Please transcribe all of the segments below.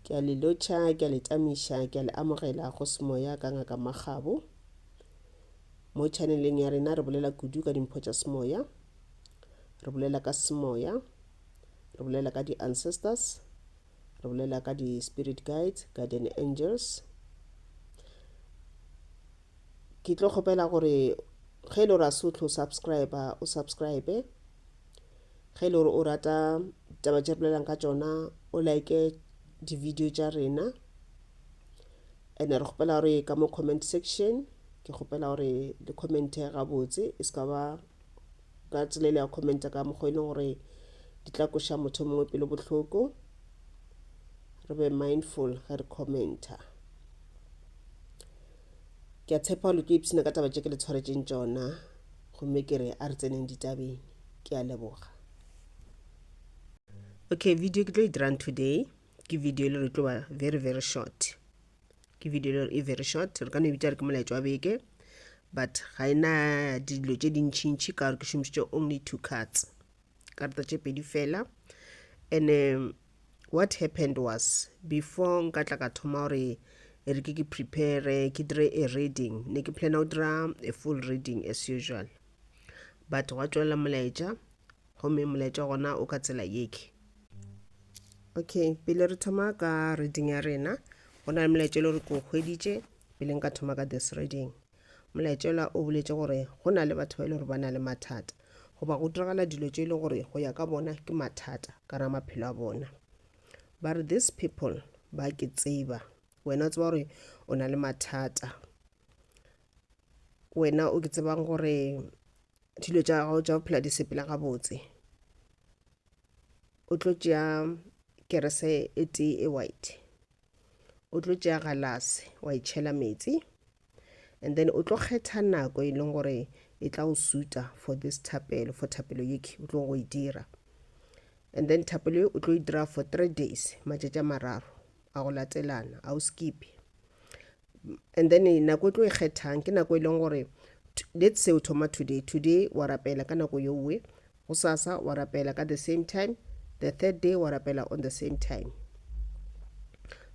Ke a le lotšha, ke a le tamiša, ke a le amogela go Semoya ka Ngaka Makgabo. Mo channeleng ya rena re bolela kudu ka dimpho tša semoya, re bolela ka semoya, re bolela ka di-ancestors, re bolela ka di-spirit guides, guardian angels. Ke tlo kgopela gore ge e le gore a se o tlo subscribe o subscribe ge e le gore o rata taba tše re bolelang ka tšona o like di-video tša rena and re kgopela gore ka mo comment section ke kgopela gore le commente gabotse e se ka ba ka tsela e le ya commenta ka mokgwa e leng gore di tla koša motho mongwe pelo bohloko re be mindful ge re commenta Ke a tshepa le tlo ipshina ka taba tše ke le tshwaretšeng tšona gomme ke re a re tseneng ditabeng. Ke a leboga. Okay, video ke tlo e dirang today ke video e le re tlo ba very very short. Ke video e le e very short, re ka no e bitša re ke molaetša wa beke but ga e na dilo tše dintšintši ka gore ke šomišitše only two cards. Karata tše pedi fela and um, what happened was before nka tla ka thoma gore e re ke ke prepare ke dire a reading ne ke plana go dira a full reading as usual but gwa tšwelela molaetša gomme molaetša gona o ka tsela yeke okay pele re thoma ka reading ya rena go na le molaetša e le gore ke o hweditše pele nka thoma ka this reading Molaetšelwa o boletše gore go na le batho ba e le gore ba na le mathata goba go diragala dilo tše e le gore go ya ka bona ke mathata ka ra maphelo a bona. Ba re these people ba ke tseba wena o tseba gore o na le mathata wena o ke tsebang gore dilo tša gago tša go phela di sepela gabotse o tlo tšea kerese e tee e white o tlo tšea galase wa e tšhela metsi and then o tlo kgetha nako e leng gore e tla o suta for this thapelo for thapelo yeke o tlo go e dira and then thapelo ye o tlo e dira for three days matšatši a mararo a go latelana a o skipe and then nako e tlo e kgethang ke nako e leng gore let's say o thoma today today wa rapela ka nako yowe Gosasa wa rapela ka the same time, the third day wa rapela on the same time.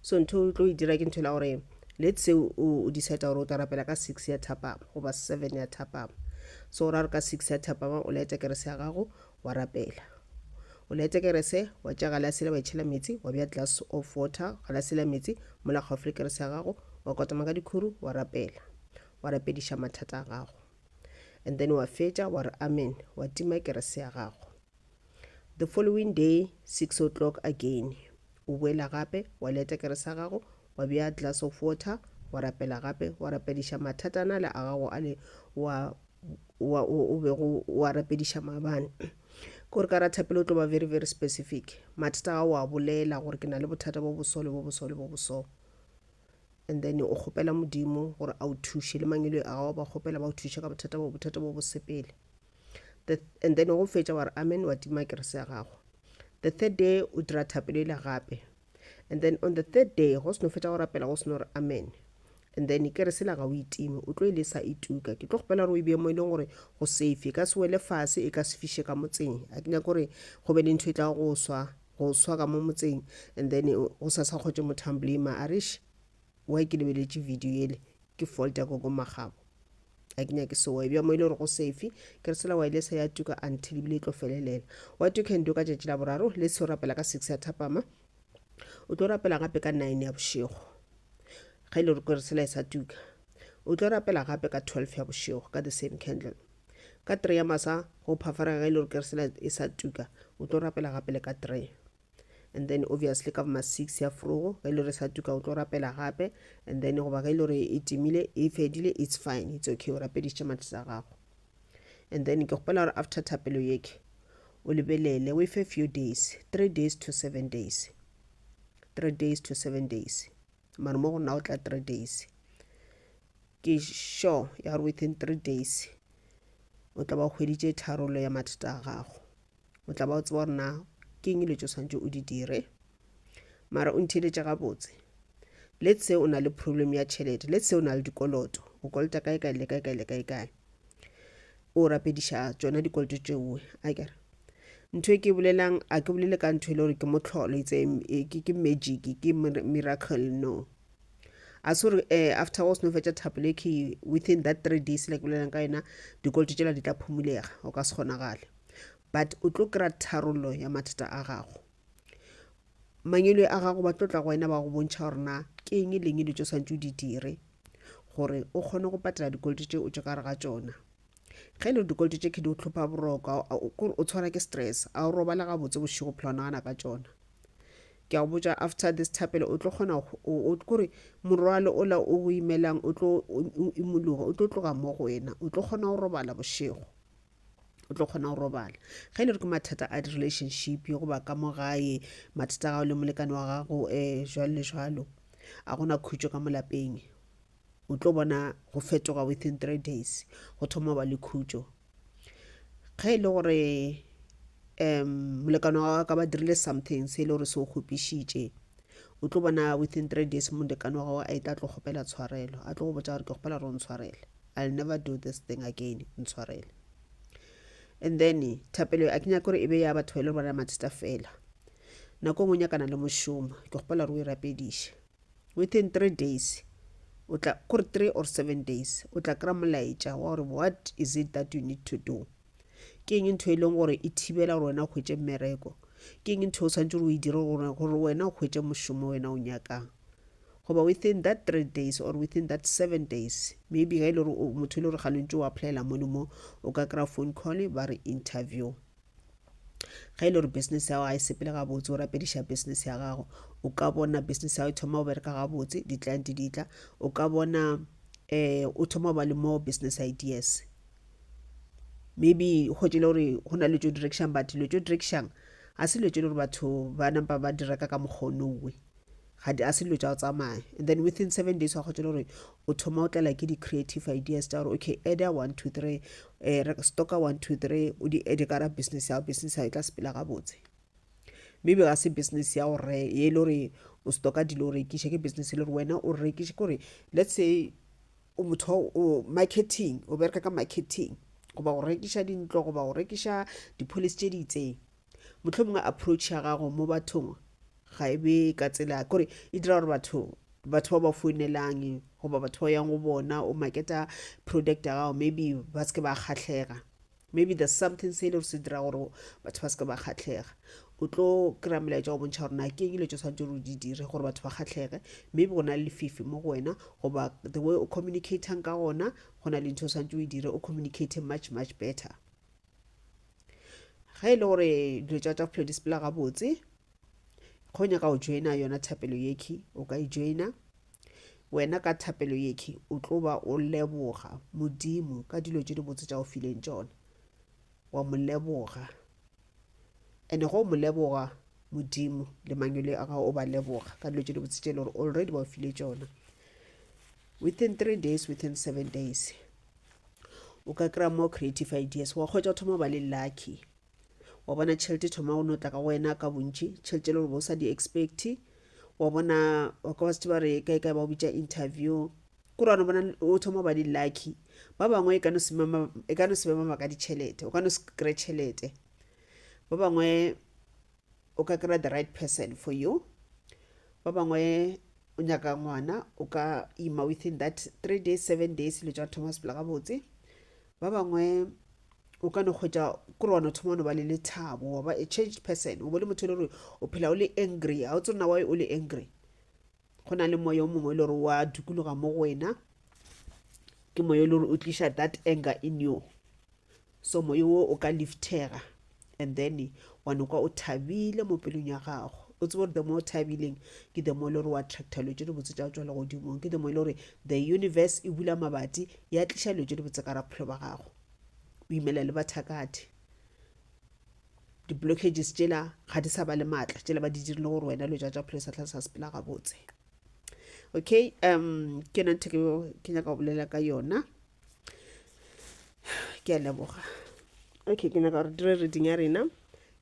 So ntho o tlo e dira ke ntho la gore let's say o o decide gore o tla rapela ka 6 ya thapama goba 7 ya thapama. So o ra re ka 6 ya thapama o laeta kerese ya gago wa rapela. O laeta kerese wa tšea galase le wa e tšhela metsi wa bea glass of water galase la metsi mola gaufi le kerese ya gago wa kotama ka dikhuru wa rapela wa rapediša mathata a gago. and then wa fetša wa re amen wa tima kerese ya gago the following day 6 o'clock again o boela gape wa leta kerese ya gago wa bea glass of water wa rapela gape wa rapediša mathatana le a gago a le wa wa o bego wa rapediša maabane kore ka ra thapelo o tlo ba very very specific mathata ga wa bolela gore ke na le bothata bo boso le bo boso le bo boso and then o kgopela modimo gore a o thuše le mangelo a gago ba kgopela ba o thuše ka bothata bo bothata bo bo sepele the, and then go fetša wa re amen wa tima kerese ya gago the third day o dira thapelo ile gape and then on the third day go seno fetša go rapela go seno re amen and then kerese la ga o itime o tlo e lesa e tuka ke tlo kgopela gore o e beye mo e leng gore go safe e ka se wele fase e ka se fiše ka motseng a ke nyaka gore go be le ntho e tla go swa go swa ka mo motseng and then go sa sa kgotše motho a mblame a re why ke lebeletše video ele ke fault ya koko magabo a ke nyake so wa e bja mo e le gore go safe ke re sela wa ile sa ya tuka until ebile e tlo felelela what you can do ka tšatši la boraro le se o rapela ka six ya thapama o tlo rapela gape ka nine ya bošego ge e le gore kere sela e sa tuka o tlo rapela gape ka 12 ya bošego ka the same candle Ka three ya masa go phafarega ge e le gore keresela e sa tuka o tlo rapela gape le ka three and then obviously ka ma six ya frogo ge e le gore e sa tuka o tlo rapela gape and then goba ge e le gore e timile e fedile it's fine it's okay o rapedišitše mathata a gago and then ke kgopela gore after thapelo yeke o lebelele o e fe few days three days to seven days three days to seven days mare mo go nna o tla three days Ke sure ya gore within three days o tla ba o hweditše tharollo ya mathata a gago. O tla ba o tseba gore na ke eng dilo tše o swanetše o di dire. Mara o ntheeletše gabotse. Let's say o na le problem ya tšhelete, let's say o na le dikoloto, o kolota kae kae le kae kae le kae kae. O rapediša tšona dikoloto tšeo, akere. Ntho e ke e bolelang a ke bolele ka ntho e le gore ke mohlolo, it's a, ke, ke magic, ke miracle, no. A se gore after o seno fetša thapelo e ke within that 3 days le ke bolelang ka yona dikoloto tšela di tla phomulega, o ka se kgonagale. But o tlo kry-a tharollo ya mathata a gago. Mangwele a gago ba tlo tla go wena ba go bontšha gore na ke eng le eng dilo tše o swantše o di dire gore o kgone go patela dikoloto tše o tše ka gare ga tšona. Ge e le gore dikoloto tše ke di o hlopha boroko, kore o tshwara ke stress, a o robale gabotse bošego phela o nagana ka tšona. Ke a go botša after this thapelo o tlo kgona kore morwalo ola o go imelang o tlo imologa, o tlo tloga mo go wena, o tlo kgona go robala bošego. O tlo kgona go robala. Ge e le gore ke mathata a di-relationship goba ka mo gae, mathata a gago le molekane wa gago jwalo le jwalo, a gona khutšo ka mo lapeng, o tlo bona go fetoga within 3 days, go thoma ba le khutšo. Ge e le gore molekane wa gago ka ba dirile something se e le gore se o kgopišitše, o tlo bona within 3 days molekane wa gago a e tla tlo kgopela tshwarelo, a tlo go botša gore ke kgopela gore o ntshwarele, I'll never do this thing again, ntshwarele. And then thapelo a ke nyake gore e be ya batho ba e le gore ba na mathata fela. Nako e nngwe o nyakana le mošomo, ke kgopela gore o e rapediše. Within 3 days, o tla kore 3 or 7 days, o tla kry-a molaetša wa gore what is it that you need to do. Ke eng ntho e leng gore e thibela gore wena o hwetše mmereko? Ke eng ntho o tshwanetse gore o e dire gore wena o hwetše mošomo wena o nyakang? Goba within that 3 days or within that 7 days, maybe ge e le gore motho e le gore ga le ntše o applyela mo le mo, o ka kry-a phone call ba re interview. Ge e le gore business ya gago ga e sepele gabotse, o rapediša business ya gago, o ka bona business ya gago e thoma go bereka gabotse, di-client di tla, o ka bona o thoma go ba le more business ideas. Maybe o hwetše le gore go na le tšo di rekišang, but dilo tšo di rekišang ga se dilo tše le gore batho ba nampa ba di reka ka mokgwa o nowe, ga di, a se dilo tša go tsamaya. And then within 7 days wa hwetša le gore o thoma o tlela ke di-creative ideas tša gore okay, adda 1 2 3, stocka 1 2 3, o di adde ka ra business ya gago, business ya gago e tla sepela gabotse. Maybe ga se business ya go re e le gore o stocka dilo o rekiša, ke business e le gore wena o rekiša, ke gore let's say o motho o marketing, o bereka ka marketing goba go rekiša dintlo goba go rekiša di-policy tše di itseng. Mohlomongwe approach ya gago mo bathong ga e be ka tsela, kore e dira gore batho ba ba foinelang goba batho ba yang go bona o marketa product ya gago, maybe ba se ke ba kgahlega. Maybe there's something se e le gore se dira gore batho ba se ke ba kgahlega. O tlo kry-a molaetša go bontšha gore na ke eng dilo tše o swanetše gore o di dire gore batho ba kgahlege. Maybe go na le lefifi mo go wena goba the way o communicatang ka gona, go na le ntho o swanetše o e dire, o communicate much much better. Ge e le gore dilo tša bophelo di sepela gabotse, go nyaka go joina yona thapelo yekhi, o ka e joina. Wena ka thapelo yekhi o tlo ba o leboga Modimo ka dilo tše dibotse tša o fileng tšona, wa mo leboga. And go mo leboga Modimo le mangwele a gago, o ba leboga ka dilo tše dibotse tše e le gore already ba o file tšona. Within 3 days, within 7 days, o ka kry-a more creative ideas, wa kgotsa o thoma ba le lucky, wa bona tšhelete thoma go no tla ka go wena ka bontši, tšhelete e le gore bo sa di expect. Wa bona wa ka ba se ba re kae kae ba go bitša interview, kore wa no bona o thoma ba le lucky. Ba bangwe e ka no se e ka no se be mabaka a ditšhelete, o ka no se kry-e tšhelete. Ba bangwe o ka kry-a the right person for you. Ba bangwe o nyaka ngwana, o ka ima within that 3 days, 7 days, dilo tša thoma sepela gabotse. Ba bangwe o ka no hwetša kore wa no thoma no ba le lethabo, wa ba a changed person, o bo le motho e le gore o phela o le angry, ga o tsebe na why o le angry. Go na le moya o mongwe e le gore wa dukuluga mo go wena, ke moya e le gore o tliša that anger in you. So moya wo o ka liftega and then wa no kwa o thabile mo pelong ya gago. O tsebe gore the more o thabileng ke the more e le gore wa attracta dilo tše dibotse tša go tšwa legodimong, ke the more e le gore the universe e bula mabati ya tliša dilo tše dibotse ka bophelo ba gago. O imela le bathakati, di-blockages tšela ga di sa ba le maatla, tšela ba di dirile gore wena dilo tša bophelo sa tla sa sepela gabotse. Okay, ke yona ntho ke nyaka go bolela ka yona. Ke a leboga. Okay, ke nyaka gore dire reading ya rena.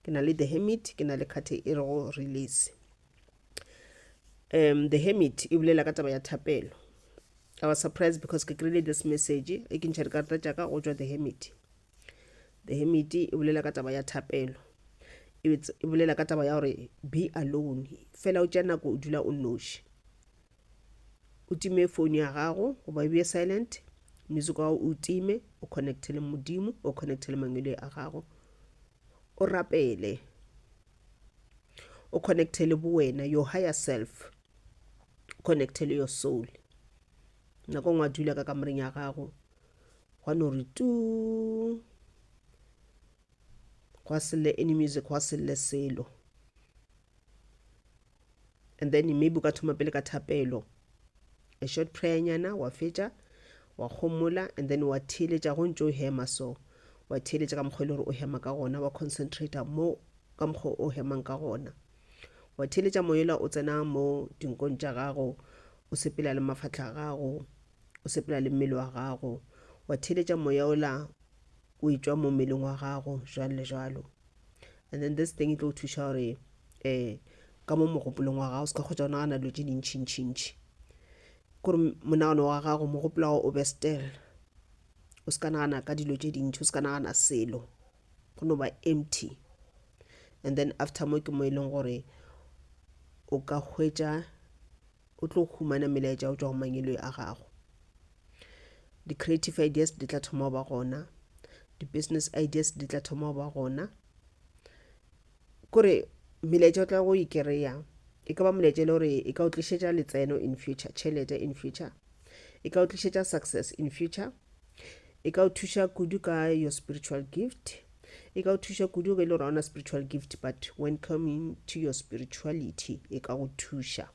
Ke na le The Hermit, ke na le card e rego release. The Hermit e bolela ka taba ya thapelo. I was surprised because ke kry-ile this message e ke ntšha dikarata tša ka go tšwa The Hermit. The Hermit e bolela ka taba ya thapelo. e, e bolela ka taba ya gore be alone fela o tšea nako o dula o nnoši o time phone ya gago goba e be silent music wa gago o time o connecte le modimo o connecte le mangwele a gago o rapele o connecte le bowena your higher self connecte le your soul nako nngwe a dula ka kamoreng ya gago gwa no re tuu gwa selle any music gwa selle selo and then maybe o ka thoma pele ka thapelo a short prayer nyana wa fetša wa gomola and then wa theeletša go ntše o hema so wa theeletša ka mokgwa e le gore o hema ka gona wa concentrata mo ka mokgwa o hemang ka gona wa theeletša moyola o tsena mo dinkong tša gago o sepela le mafatlha a gago o sepela le mmele wa gago wa theeletša moya ola o etšwa mo mmeleng wa gago jwalo le jwalo and then this thing e tlo thuša gore um ka mo mogopolong wa gago o se ka kgotsa o nagana dilo tše dintšhintšhintšhi kore monagano wa gago mogopolo wa gago o be still o se ka nagana ka dilo tše dintšhi o se ka nagana selo go no ba empty and then after mo ke mo e leng gore o ka hwetša o tlo humana melaetša o tšwa go mangwele a gago di-creative ideas di tla thoma go ba gona di-business ideas di tla thoma go ba gona kore melaetša o tla go e kry-a e ka ba molaetša e le gore e ka o tlišetša letseno in future tšhelete in future e ka o tlišetša success in future e ka o thuša kudu ka your spiritual gift e ka o thuša kudu ge e le gore ga ona spiritual gift but when coming to your spirituality e ka go thuša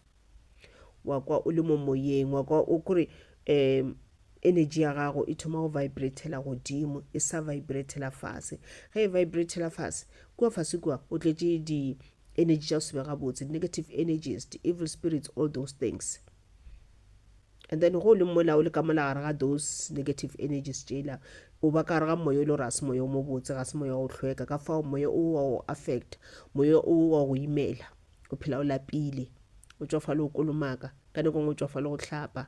wa kwa o le mo moyeng wa kwa o kore um energy ya gago e thoma go vibratela godimo e sa vibratela fase ge e vibratela fase kua fase kua o tletše di energy tša go se be gabotse negative energies the evil spirits all those things and then go le mola o le ka mola gare ga those negative energies tšela o ba ka gare ga moya o le gore ga se moya o mobotse ga se moya wa go hlweka ka fao moya o wa go affect moya o wa go imela o phela o lapile o tšwafa le go kolomaka ka nako nngwe o tšwafa le go hlapa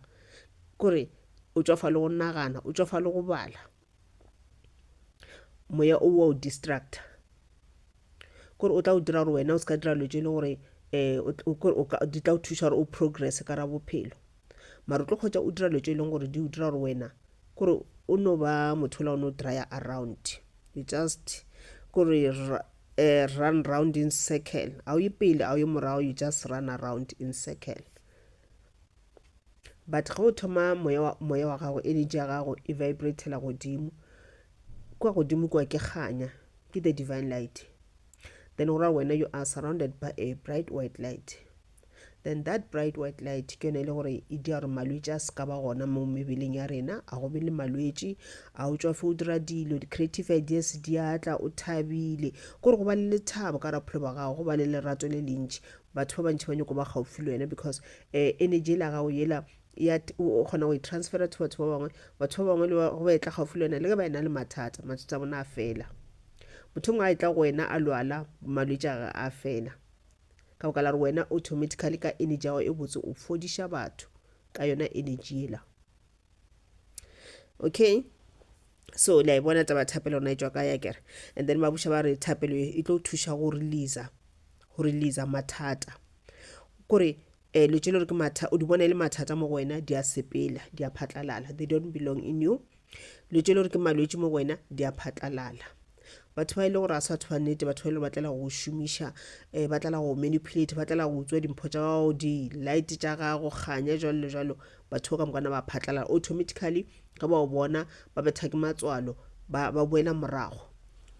kore o tšwafa le go nagana o tšwafa le go bala moya o wa o distracta kore o tla o dira gore wena o se ka dira dilo tše e le gore um di tla o thuša gore o progress ka ra bophelo mara o tlo kgotsa o dira dilo tše e leng gore di o dira gore wena kore o no ba motho ola o no drya around you just kore uh, run round in circle a o ye pele a o ye morago you just run around in circle but ge o thoma moya wa, moya wa gago energy ya gago e vibratela godimo kua godimo kua ke kganya ke the divine light then go ra wena you are surrounded by a bright white light then that bright white light ke yone e le gore e dira gore malwetši a se ka ba gona mo mebeleng ya rena a go be le malwetši a o tšwafe o dira dilo di-creative ideas di atla o thabile kore go ba le lethabo ka raphelo ba gago go ba le lerato le lentši batho ba bantši ba nyako ba gaufi le wena because um energy ela gago yela ya o kgona go e transfera to batho ba bangwe batho ba bangwe le go ba etla gaufi le wena le ge ba ena le mathata mathata a bona a fela motho mongwe a etla go wena a lwala malwetši a a fela ka baka la gore wena automatically ka energy ya gago e botse o fodiša batho ka yona energy yela okay so le a e bona taba thapelo rona e tšwa kae akere and then ba buša ba re thapelo e tlo thuša go releasa go releasa mathata kore um lo tše le gore ke matha o di bona e le mathata mo go wena di a sepela di a phatlalala they don't belong in you Dilo tše le gore ke malwetši mo go wena di a phatlalala. Batho ba e le gore ga se batho ba nnete, batho ba e le gore ba tlela go šomiša, um ba tlela go manipulate, ba tlela go utswa dimpho tša gago, di-light tša gago, kganya jwalo le jwalo. Batho ba ka mokana ba phatlalala automatically ge ba o bona ba betha ke matswalo, ba ba boela morago.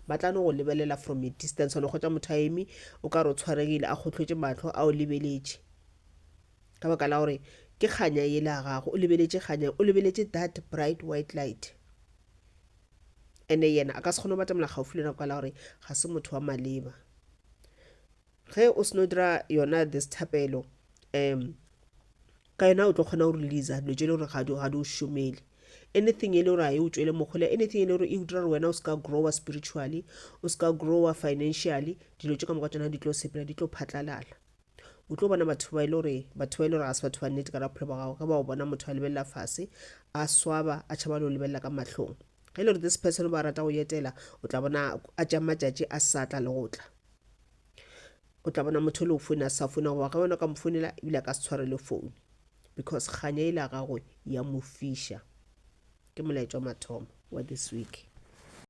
Ba tla no go lebelela from a distance, wa no hwetša motho a eme o ka re o tshwaregile a kgohlotše mahlo a o lebeletše. Ka baka la gore ke kganya yela ya gago, o lebeletše kganya, o lebeletše that bright white light. Ene yena a ka se kgone go batamela kgaufi le wena ka la gore ga se motho wa maleba. Ge o seno dira yona this thapelo, um ka yona o tlo kgona go releasa dilo tše le gore ga di ga di o šomele. Anything e le gore ga e o tšwele mogola, anything e le gore e o dira gore wena o se ka growa spiritually, o se ka growa financially, dilo tše ka moka tšona di tlo sepela, di tlo phatlalala. O tlo bona batho ba e le gore batho ba e le gore ga se batho ba nnete ka bophelo ba gago ge ba o bona motho a lebelela fase a swaba a tšhaba le go lebelela ka mahlong ge e le gore this person ba rata go etela o tla bona a tša matšatši a sa tla le go tla. O tla bona motho le go founa a sa founa goba ge wena o ka mo founela ebile a ka se tshware le phone because kganya ile ya gagwe ya mo fiša. Ke molaetša wa mathomo wa this week.